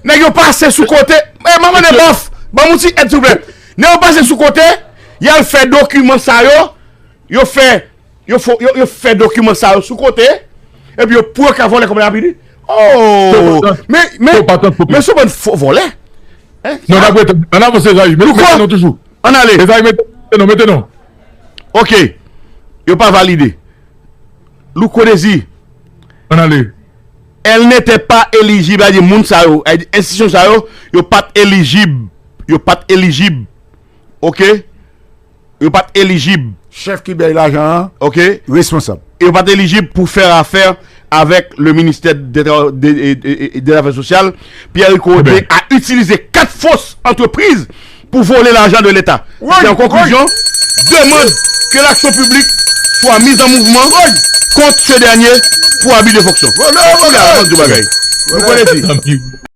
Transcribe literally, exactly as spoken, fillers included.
Nèg yo pase sou kote. E manman de bòf, ban m yon ti èd, silvouplè. Nèg yo pase sou kote, y al fè dokiman sa yo, yo fè, yo fo, yo, yo fè dokiman sa yo sou kote, epi yo pou yo ka vòlè kòm lapidi. Oh! Men, men, men se yon bann fo vòlè. Hein? Non, n ap rete, ann avanse, Ezayi. Mete non toujou. Ann ale. Ezayi, mete non, mete non. Ok. Yo pa valide. Louko Dezi. Ann ale. Elle n'était pas éligible, a di moun sa yo, a di enstitisyon sa yo, yo pa t elijib. Yo pa t elijib. Ok? Yo pa t elijib. Chèf ki bay lajan an, ok, responsab. Yo pa t elijib pou fè afè avec le ministère des, des, des, des Affaires sociales. Pierre Rico Rodin a utilisé quatre fausses entreprises pour voler l'argent de l'État. Et en conclusion, demande que l'action publique soit mise en mouvement contre ce dernier pour abus de fonction. Voilà, voilà. Nou konnen di.